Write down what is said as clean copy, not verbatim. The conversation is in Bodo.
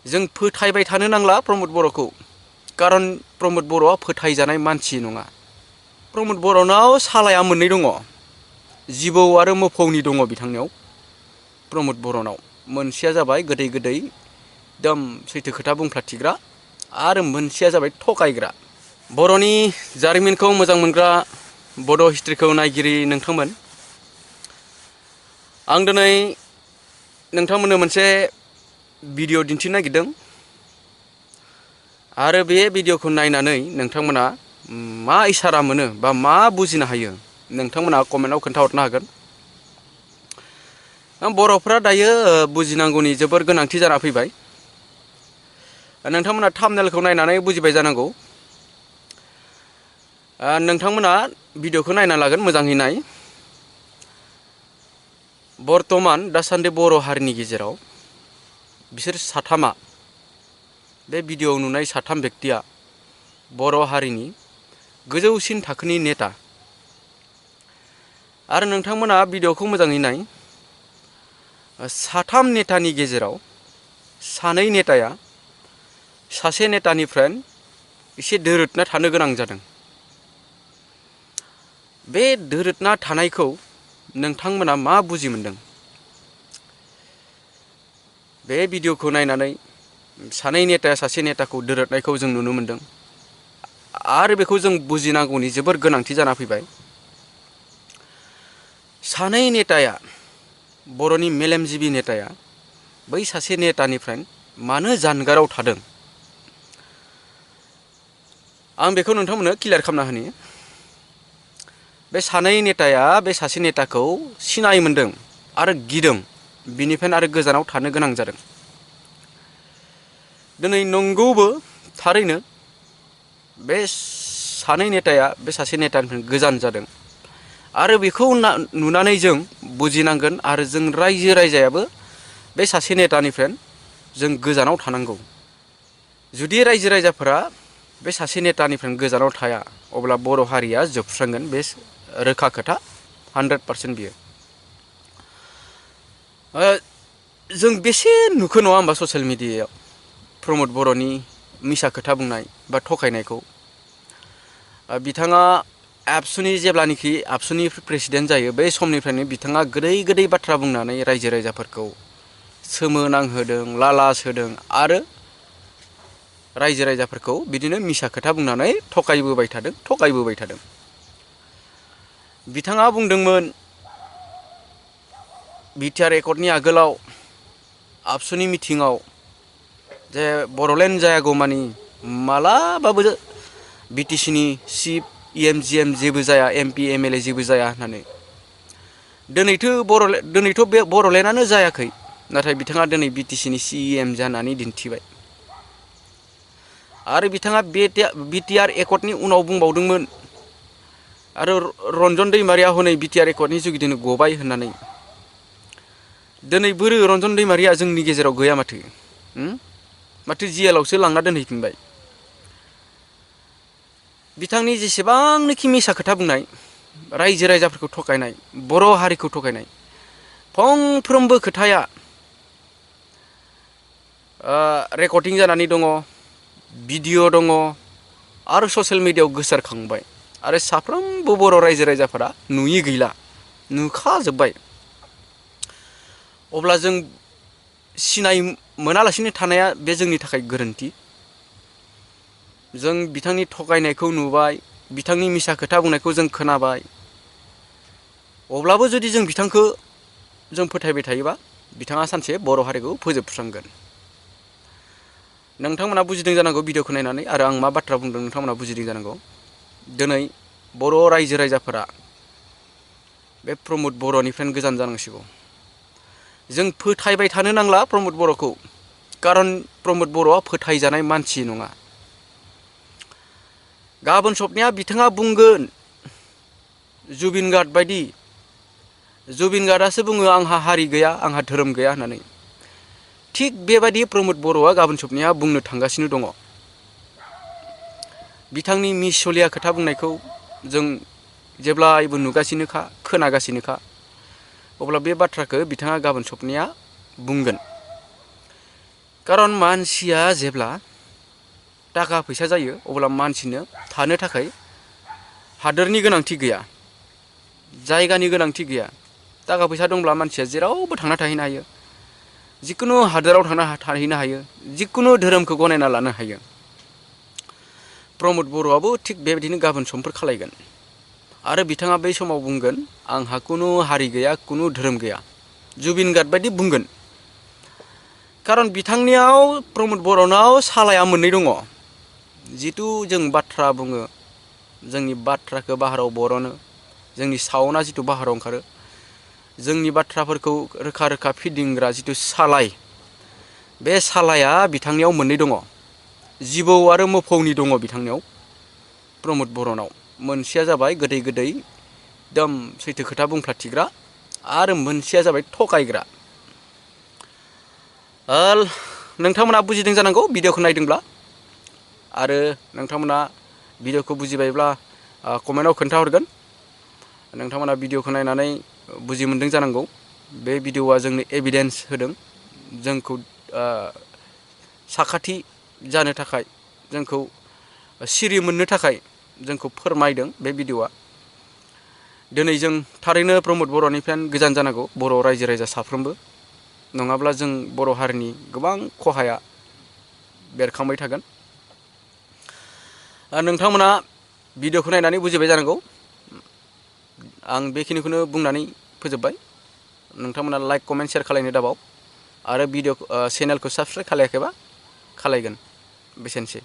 जों फोथायबाय थानो नांला प्रमोद बर'खौ, कारन प्रमोद बर'आ फोथायजानाय मानसि नङा। प्रमोद बर'नाव सालाया मोननै दङ, जिबौ आरो मोफौनि दङ बिथांनियाव। प्रमोद बर'नाव मोनसेया जाबाय गोदै गोदै एकदम सैथो खोथा बुंफ्लाथिग्रा, आरो मोनसेया जाबाय थगायग्रा। बर'नि जारिमिनखौ मोजां मोनग्रा बड' हिस्ट्रिखौ नायगिरि नोंथांमोन, आं दिनै नोंथांमोननो मोनसे भिडिअ' दिन्थिनो नागिरदों, आरो बे भिडिअ'खौ नायनानै नोंथांमोना मा इसारा मोनो बा मा बुजिनो हायो नोंथांमोना कमेन्टआव खोन्थाहरनो हागोन। बर'फ्रा दायो बुजिनांगौनि जोबोर गोनांथि जाना फैबाय। नोंथांमोना थाम्बनेलखौ नायनानै बुजिबाय जानांगौ। नोंथांमोना भिडिअ'खौ नायना लागोन, मोजाङै नाय। बर्तमान दासान्दि बर' हारिनि गेजेराव बिसोर साथामा, बे भिडिअ'आव नुनाय साथाम बेक्तिया बर' हारिनि गोजौसिन थाखोनि नेता। आरो नोंथांमोना भिडिअ'खौ मोजाङै नाय। साथाम नेतानि गेजेराव सानै नेताया सासे नेतानिफ्राय एसे दोरोदना थानो गोनां जादों। बे दोरोदना थानायखौ नोंथांमोना मा बुजि मोनदों? बे भिडिअ'खौ नायनानै सानै नेताया सासे नेताखौ दोरोदनायखौ जों नुनो मोनदों, आरो बेखौ जों बुजिनांगौनि जोबोर गोनांथि जाना फैबाय। सानै नेताया, बर'नि मेलेमजिबि नेताया बै सासे नेतानिफ्राय मानो जानगाराव थादों, आं बेखौ नोंथांमोननो क्लियार खालामना होनि। बे सानै नेताया बे सासे नेताखौ सिनाय मोनदों आरो गिदों, बिनिफ्रायनो आरो गोजानाव थानो गोनां जादों। दिनै नंगौबो, थारैनो बे सानै नेताया बे सासे नेतानिफ्राय गोजान जादों, आरो बेखौ नुनानै जों बुजिनांगोन, आरो जों रायजो राजायाबो बे सासे नेतानिफ्राय जों गोजानाव थानांगौ। जुदि रायजो राजाफोरा बे सासे नेतानिफ्राय गोजानाव थाया, अब्ला बर' हारिया जोबस्रांगोन, बे रोखा खोथा, 100% बियो। जों बेसे नुखो नङा होमबा ससियेल मिडियायाव प्रमोद बर'नि मिसा खोथा बुंनाय बा थगायनायखौ। बिथाङा आबसुनि जेब्लानोखि आबसुनि प्रेसिडेन्ट जायो, बै समनिफ्रायनो बिथाङा गोदै गोदै बाथ्रा बुंनानै रायजो राजाफोरखौ सोमोनांहोदों, लालास होदों, आरो रायजो राजाफोरखौ बिदिनो मिसा खोथा बुंनानै थगायबोबाय थादों। बिथाङा बुंदोंमोन बिटिआर एकर्डनि आगोलाव आबसुनि मिथिङाव जे बर'लेण्ड जायागौमानि मालाबाबो बिटिसिनि चिफ EM GM जेबो जाया, MP MLA जेबो जाया होननानै। दिनैथ' बे बर'लेण्डआनो जायाखै, नाथाय बिथाङा दिनै बिटिसिनि CEM जानानै दिन्थिबाय। आरो बिथाङा बिटिआर एकर्डनि उनाव बुंबावदोंमोन, आरो रन्जन दैमारिया हनै बिटिआर एकर्डनि जुगिदिनो गबाय होननानै। दिनै बोरो रन्जन दैमारिया जोंनि गेजेराव गैया माथो जेलावसो लांना दोनहैफिनबाय। बिथांनि जेसेबांनोखि मिसा खोथा बुंनाय, रायजो राजाफोरखौ थगायनाय, बर' हारिखौ थगायनाय, फंफ्रोमबो खोथाया रेकर्डिं जानानै दङ, भिडिअ' दङ, आरो ससियेल मिडियायाव गोसारखांबाय, आरो साफ्रोमबो बर' रायजो राजाफोरा नुयि गैला, नुखाजोब्बाय। अब्ला जों सिनाय मोनालासिनो थानाया बे जोंनि थाखाय गोरोन्थि। जों बिथांनि थगायनायखौ नुबाय, बिथांनि मिसा खोथा बुंनायखौ जों खोनाबाय। अब्लाबो जुदि जों बिथांखौ जों फोथायबाय थायोबा, बिथाङा सानसे बर' हारिखौ फोजोबस्रांगोन। नोंथांमोना बुजिदों जानांगौ भिडिअ'खौ नायनानै, आरो आं मा बाथ्रा बुंदों नोंथांमोना बुजिदों जानांगौ। दिनै बर' रायजो राजाफोरा बे प्रमोद बर'निफ्रायनो गोजान जानांसिगौ। जों फोथायबाय थानो नांला प्रमोद बर'खौ, कारन प्रमोद बर'आ फोथायजानाय मानसि नङा। गाबोन सबनिया बिथाङा बुंगोन, जुबिन गार्ड बायदि। जुबिन गार्डआसो बुङो आंहा हारि गैया, आंहा धोरोम गैया होननानै। थिग बेबायदि प्रमोद बर'आ गाबोन सबनिया बुंनो थांगासिनो दङ। बिथांनि मिसलिया खोथा बुंनायखौ जों जेब्लायबो नुगासिनोखा, खोनागासिनोखा। अब्ला बे बाथ्राखौ बिथाङा गाबोन सबनिया बुंगोन। खारन मानसिया जेब्ला थाखा फैसा जायो अब्ला मानसिनो थानो थाखाय हादोरनि गोनांथि गैया, जायगानि गोनांथि गैया। थाखा फैसा दंब्ला मानसिया जेरावबो थांना थाहैनो हायो, जिकुनु हादोराव थाहैनो हायो, जिकुनु धोरोमखौ गनायना लानो हायो। प्रमद बर'आबो थिग बेबायदिनो गाबोन समफोर खालायगोन आरो बिथाङा बै समाव बुंगोन आंहा कुनु हारि गैया, कुनु धोरोम गैया, जुबिन गार्ग बायदि बुंगोन। खारन बिथांनियाव प्रमद बर'नाव सालाया मोननै दङ। जिथु जों बाथ्रा बुङो, जोंनि बाथ्राखौ बाहेराव बरनो, जोंनि सावना जिथु बाहेराव ओंखारो, जोंनि बाथ्राफोरखौ रोखा रोखा फिदिंग्रा जिथु सालाय, बे सालाया बिथांनियाव मोननै दङ। जिबौ आरो मोफौनि दङ बिथांनियाव, प्रमद बर'नाव। मोनसेया जाबाय गोदै गोदै एकदम सैथो खोथा बुंफ्लाथिग्रा, आरो मोनसेया जाबाय थगायग्रा। नोंथांमोना बुजिदों जानांगौ भिडिअखौ नायदोंब्ला, आरो नोंथांमोना भिडिअखौ बुजिबायब्ला कमेन्टआव खोन्थाहरगोन। नोंथांमोना भिडिअखौ नायनानै बुजि मोनदों जानांगौ। बे भिडिअआ जोंनो एभिडेन्स होदों, जोंखौ साखाथि जानो थाखाय, जोंखौ सिरि मोननो थाखाय जोंखौ फोरमायदों बे भिडिअआ। दिनै जों थारैनो प्रमद बर'निफ्राय गोजान जानांगौ, बर' रायजो राजा साफ्रोमबो, नङाब्ला जों बर' हारिनि गोबां खहाया बेरखांबाय थागोन। नोंथांमोना भिडिअखौ नायनानै बुजिबाय जानांगौ। आं बेखिनिखौनो बुंनानै फोजोबबाय। नोंथांमोना लाइक कमेन्ट शेयार खालायनो दाबाव, आरो भिडिअ चेनेलखौ साबस्क्राइब खालायाखैबा खालायगोन। बेसेनोसै।